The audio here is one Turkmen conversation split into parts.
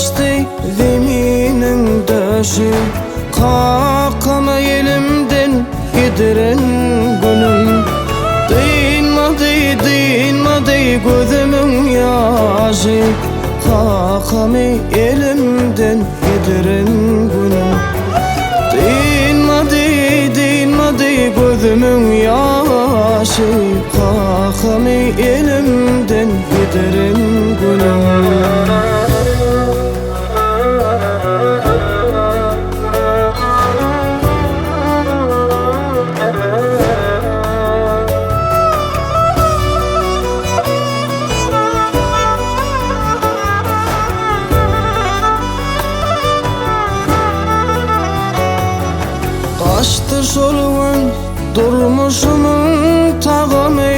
Daşdy zeminiň döşi Kakamy elimden gidiren günüm Dynmady, dynmady gözümiň ýaşy Kakamy elimden gidiren günüm Dynmady, dynmady gözümiň ýaşy Kakamy elimden gidiren günüm. Gaçdy şol gün durmuşymyň tagamy,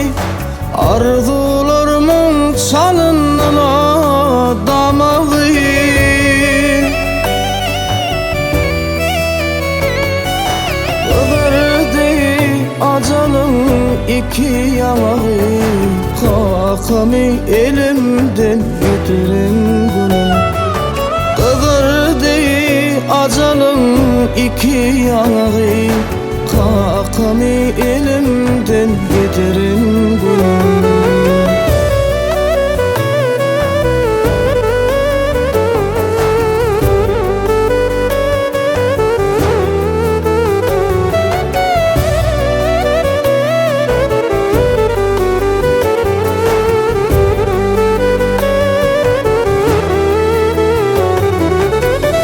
Arzuwlarymyň çalyndy-la damagy. Gyzardy ajalyň iki ýaňagy, Kakamy elimden getiren günüm. Gyzardy ajalyň iki ýaňagy, Kakamy elimden getiren günüm.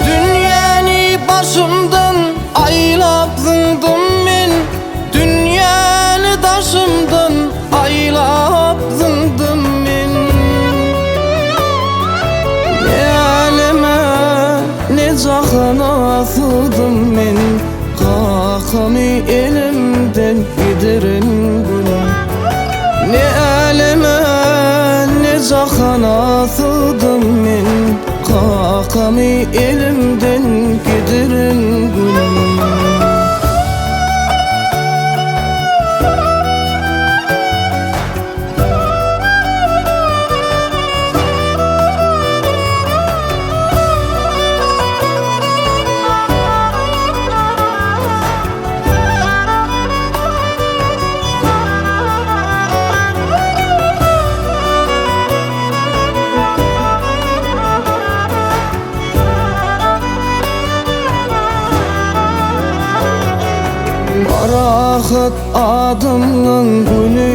Dünýäni başymdan aýlap zyňdym men, Dünýäni daşymdan aýlap zyňdym men. Ne äleme, ne jahana sygdym men, Kakamy elimden gidiren günüm. Ne äleme, ne jahana sygdym men, Kakamy elimden gidiren günüm. Parahat adamlaň güni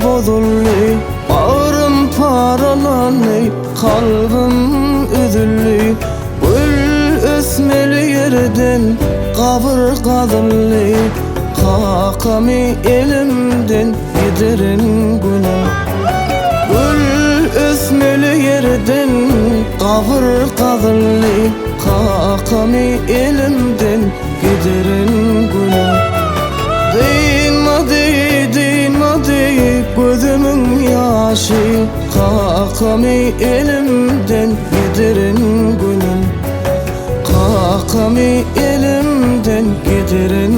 bozuldy, Bagrym paralandy, kalbym üzüldi. Gül ösmeli ýerden gabyr gazyldy, Kakamy elimden gidiren günüm. Gül ösmeli ýerden gabyr gazyldy, Kakamy elimden gidiren günüm. Dynmady, dynmady gözümiň ýaşy, Kakamy elimden gidiren günüm. Kakamy elimden gidiren.